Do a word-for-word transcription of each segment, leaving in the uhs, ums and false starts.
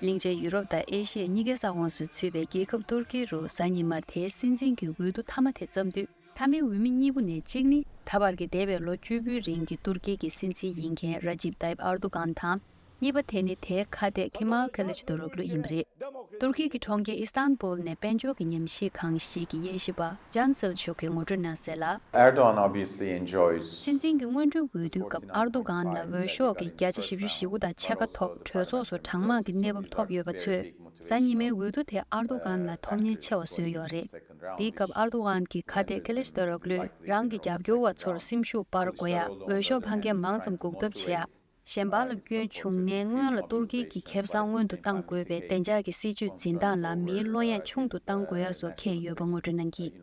གླིང་ཆེན་ཡུ་རོབ་དང་ཨེ་ཤི་ཡ་གཉིས་ཀའི་ས་ཁོངས་སུ་ཚུད་པའི་རྒྱལ་ཁབ་ཏུར་ཀི་རུ་གཟའ་ཉི་མར་དེའི་སྲིད་འཛིན་གྱི་འོས་བསྡུ་མཐའ་མ་དེ་བརྩམས་དུས། མཐའ་མའི་འོས་མི་གཉིས་པོ་ནས་གཅིག་ནི་ད་བར་གྱི་འདས་པའི་ལོ་བཅུ་པོའི་རིང་གི་ཏུར་ཀི་གི་སྲིད་འཛིན་ཡིན་མཁན་ར་ཇིབ་ཏཱཡིབ་ཨར་དུ་གྷན་དང་། གཉིས་པ་དེ་ནི་དེའི་ཁ་གཏད་ཁི་མཱལ་ཁི་ལིཆ་དོ་རོག་ལུ་ཡིན་པ་རེད། ཏུར་ཀི་གི་གྲོང་ཁྱེར་ཨི་སྟན་བུལ་ནས་དཔལ་འབྱོར་གྱི་ཉམས་ཞིབ་ཁང་ཞིག་གི་དབྱེ་ཞིབ་པ་ཇཱན་སིལ་ཆུག་གིས་ངོ་སྤྲོད་གནང་གསལ་ལ། Erdogan obviously enjoys སྲིད་འཛིན་གྱི་སྔོན་འགྲོའི་འོས་བསྡུའི་སྐབས་ཨར་དུ་གྷན་ལ་འོས་ཤོག་གི་བརྒྱ་ཆ་བཞི་བཅུ་ཞེ་དགུ་དང་ཕྱེད་ཀ་ཐོབ། གྲོས་ཚོགས་སུ་གྲངས་མང་གི་གནས་བབ་ཐོབ་ཡོད་པ་ཚོས། གཟའ་ཉི་མའི་འོས་བསྡུ་དེ་ཨར་དུ་གྷན་ལ་ཐོབ་ཉེན་ཆེ་བ་བཟོས་ཡོད་རེད། དེའི་སྐབས་ཨར་དུ་གྷན་གྱི་ཁ་གཏད་ཁི་ལིཆ་དོ་རོག་ལུས་རང་གི་རྒྱབ་སྐྱོར་བ་ཚོར་སེམས་ཤུགས་སྤར་དགོས་ཡ། འོས་ཤོག་འཕང་མཁན་མང་ཙམ་འགུག་ཐབས་བྱེད་ཡ། གཞན་པ་ལ་སྐྱོན་བྱུང་ནའི་སྔོན་ལ་ཏུར་ཀི་གི་ཁེ་བཟང་སྔོན་དུ་གཏང་དགོས་པའི་བདེ་འཇགས་ཀྱི་སྲིད་ཇུས་འཛིན་སྟངས་ལ་མིའི་བློ་གཡེང་ཆུང་དུ་གཏང་དགོས་ཡ་སོགས་འཁེལ་ཡོད་པ་ངོ་སྤྲོད་གནང་གིས།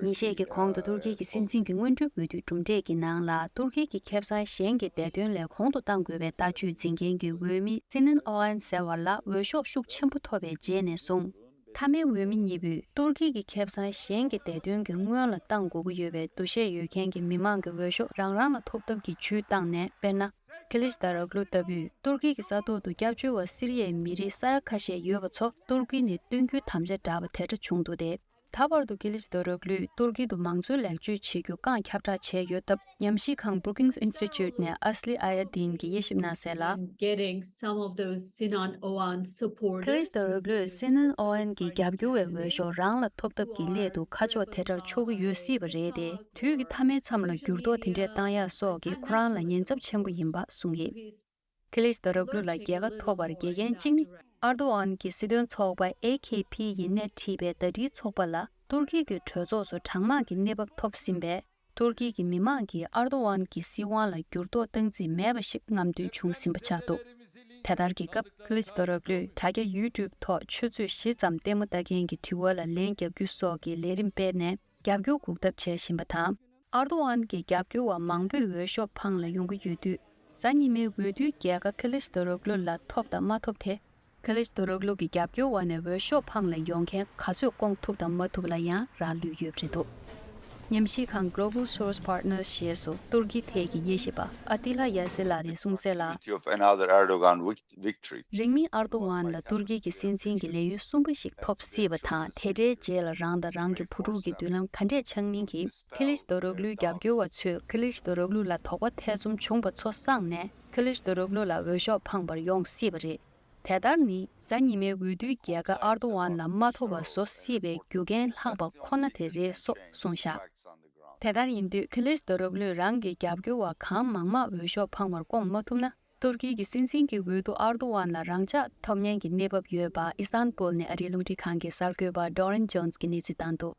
ཉིན་ཤས་ཀྱི་གོང་དུ་ཏུར་ཀི་གི་སྲིད་འཛིན་གྱི་སྔོན་འགྲོའི་འོས་བསྡུའི་གྲུབ་འབྲས་ཀྱི་ནང་ལ་ཏུར་ཀི་གི་ཁེ་བཟང་གཞན་གྱི་བདེ་དོན་ལས་གོང་དུ་གཏང་དགོས་པའི་ལྟ་སྤྱོད་འཛིན་མཁན་གྱི་འོས་མི་སི་ནན་ཨོ་ཨན་ཟེར་བ་ལ་འོས་ཤོག་ཤུགས་ཆེན་པོ་ཐོབ་པའི་རྗེས་ནས་བཟུང་། མཐའ་མའི་འོས་མི་གཉིས་པོས་ཏུར་ཀི་གི་ཁེ་བཟང་གཞན་གྱི་བདེ་དོན་གྱི་སྔོན་ལ་གཏང་དགོས་ཀྱི་ཡོད་པའི་འདུ་ཤེས་ཡོད་མཁན་གྱི་མི་མང་གི་འོས་ཤོག་རང་རང་ལ་ཐོབ་ཐབས་ཀྱི་ཇུས་བཏང་ནས། དཔེར་ན། ཁི་ལིཆ་དར་ཨོག་ལུ་ལྟ་བུས་ཏུར་ཀི་གི་ས་ཐོག་ཏུ་སྐྱབས་བཅོལ་བ་སི་རི་ཡའི་མི་རིགས་ས་ཡ་ཁ་ཤས་ཡོད་པ་ཚོ་ཏུར་ཀི་ནས་བཏོན་རྒྱུའི་དམ་བཅའ་བསྒྲགས་པ་དེ་འདྲ་བྱུང་འདུག་སྟེ། ད་བར་དུ་ཁི་ལིཆ་དར་ཨོག་ལུས་ཏུར་ཀི་དུ་མང་གཙོའི་ལེགས་བཅོས་བྱེད་རྒྱུ་རྐང་ཁྱབ་བསྒྲགས་བྱས་ཡོད་སྟབས། ཉམས་ཞིབ་ཁང་Brookings Institute ནས་ཨ་སི་ལི་ཨ་ཡ་དིན་གྱིས་དབྱེ་ཞིབ་གནང་གསལ་ལ། Getting some of those Sinan Oan supporters. ཁི་ལིཆ་དར་ཨོག་ལུས་སི་ནན་ཨོ་ཨན་གྱི་རྒྱབ་སྐྱོར་བའི་འོས་ཤོག་རང་ལ་ཐོབ་ཐབས་ཀྱི་སླད་དུ་ཁ་ཕྱོགས་དེ་འདྲར་ཕྱོགས་ཀྱི་ཡོད་སྲིད་པ་རེད་དེ། དུས་ཀྱི་མཐའ་མའི་མཚམས་ལ་འགྱུར་ལྡོག་དེ་འདྲས་བཏང་ཡག་སོགས་ཀྱིས་ཁོ་རང་ལ་ཉེན་ཚབས་ཆེན་པོ་ཡིན་པ་གསུངས་ཡོད། ཁི་ལིཆ་དར་ཨོག་ལུ་ལ་རྒྱལ་ཁ་ཐོབ་པར་དགེ་རྒན་གཅིག་ནི་ཨར་དོ་ཨན་གྱི་སྲིད་དོན་ཚོགས་པ་ཨེ་ཁེ་ཕི་ཡིན་ནས་བྲིས་པའི་ཟླ་སྒྲིལ་ཚོགས་པ་ལ་ཏུར་ཀི་གི་གྲོས་ཚོགས་སུ་གྲངས་མང་གི་གནས་བབ་ཐོབ་ཟིན་པས། ཏུར་ཀི་གི་མི་མང་གིས་ཨར་དོ་ཨན་གྱི་སྲིད་དབང་ལ་འགྱུར་ལྡོག་བཏང་རྩིས་མེད་པ་ཞིག་རྔམ་སྟོན་བྱུང་ཟིན་པ་ཆགས་འདུག་དེ་ལྟར་གྱི་སྐབས་ཁི་ལིཆ་དར་ཨོག་ལུས་དྲ་རྒྱ་ཡུ་ཊུབ་ཐོག་ཆུ་ཚོད་བཞི་ཙམ་ལྟད་མོ་ལྟ་མཁན་གྱི་དྲི་བ་ལ་ལན་རྒྱག་རྒྱུ་སོགས་ཀྱི་ལས་རིམ་སྤེལ་ནས་རྒྱབ་སྐྱོར་འགུག་ཐབས་བྱེད་བཞིན་པ་དང་། ཨར་དོ་ཨན་གྱི་རྒྱབ་སྐྱོར་བ་མང་པོས་འོས་ཤོག་འཕང་ལ་ཡོང་གི་ཡོད་དུས། གཟའ་ཉི་མའི་འོས་བསྡུའི་རྒྱལ་ཁ་ཁི་ལིཆ་དར་ཨོག་ལུ་ལ་ཐོབ་དང་མ་ཐོབ་དེ། ཁི་ལིཆ་དར་ཨོག་ལུ་གི་རྒྱབ་སྐྱོར་འོག་ནས་འོས་ཤོག་འཕང་ལ་ཡོང་མཁན་ག་ཚོད་བསྐོང་ཐུབ་དང་མ་ཐུབ་ལ་ཡང་རག་ལུས་ཡོད་པ་རེད་འདུག་ཉམས་ཞིབ་ཁང་Global Source Partners ཞེས་སུ་ཏུར་ཀི་ཐད་ཀྱི་དབྱེ་ཞིབ་པ་ཨ་ཏི་ལ་ཡ་སི་ལགས་ནས་གསུངས་གསལ་ལ། Of another Erdogan vic- victory. རིང་མིན་ཨར་དོ་ཝན་ལ་ཏུར་ཀི་གི་སྲིད་འཛིན་གྱི་ལས་ཡུན་གསུམ་པ་ཞིག་ཐོབ་སྲིད་པ་དང་། དེ་འདྲའི་རྗེས་ལ་རང་དང་རང་གི་བུ་ཕྲུག་གི་མདུན་ལམ་ག་འདྲས་འཆང་མིན་གྱིས་ཁི་ལིཆ་དར་ཨོག་ལུའི་རྒྱབ་སྐྱོར་བ་ཚོས་ཁི་ལིཆ་དར་ཨོག་ལུ་ལ་དོགས་པ་ཐེ་ཚོམ་བྱུང་བ་ཚོ་སངས་ནས་ཁི་ལིཆ་དར་ཨོག་ལུ་ལ་འོས་ཤོག་འཕངས་པར་ཡོང་སྲིད་པ་རེད། དེ་ལྟར་ནི་གཟའ་ཉི་མའི་འོས་བསྡུའི་རྒྱལ་ཁ་ཨར་དོ་ཝན་ལ་མ་ཐོབ་པ་བཟོ་སྲིད་པའི་རྒྱུ་རྐྱེན་ལྷག་པ་ཁོ་ན་དེ་རེད་སོགས་གསུངས་བཞག་དེ་ལྟར་ཡིན་དུས་ཁི་ལིཆ་དར་ཨོག་ལུས་རང་གི་རྒྱབ་སྐྱོར་བ་གང་མང་མང་འོས་ཤོག་འཕངས་པར་བསྐོང་མ་ཐུབ་ན། ཏུར་ཀི་གི་སྲིད་འཛིན་གྱི་འོས་བསྡུ་ཨར་དོ་ཝན་ལ་རང་འཇགས་ཐོབ་ཉེན་གྱི་གནས་བབ་ཡོད་པ་ཨི་སྟན་བུལ་ནས་ཨ་རིའི་རླུང་འཕྲིན་ཁང་གི་གསར་འགོད་པ་Doran Jones གྱིས་གནས་ཚུལ་བཏང་འདུག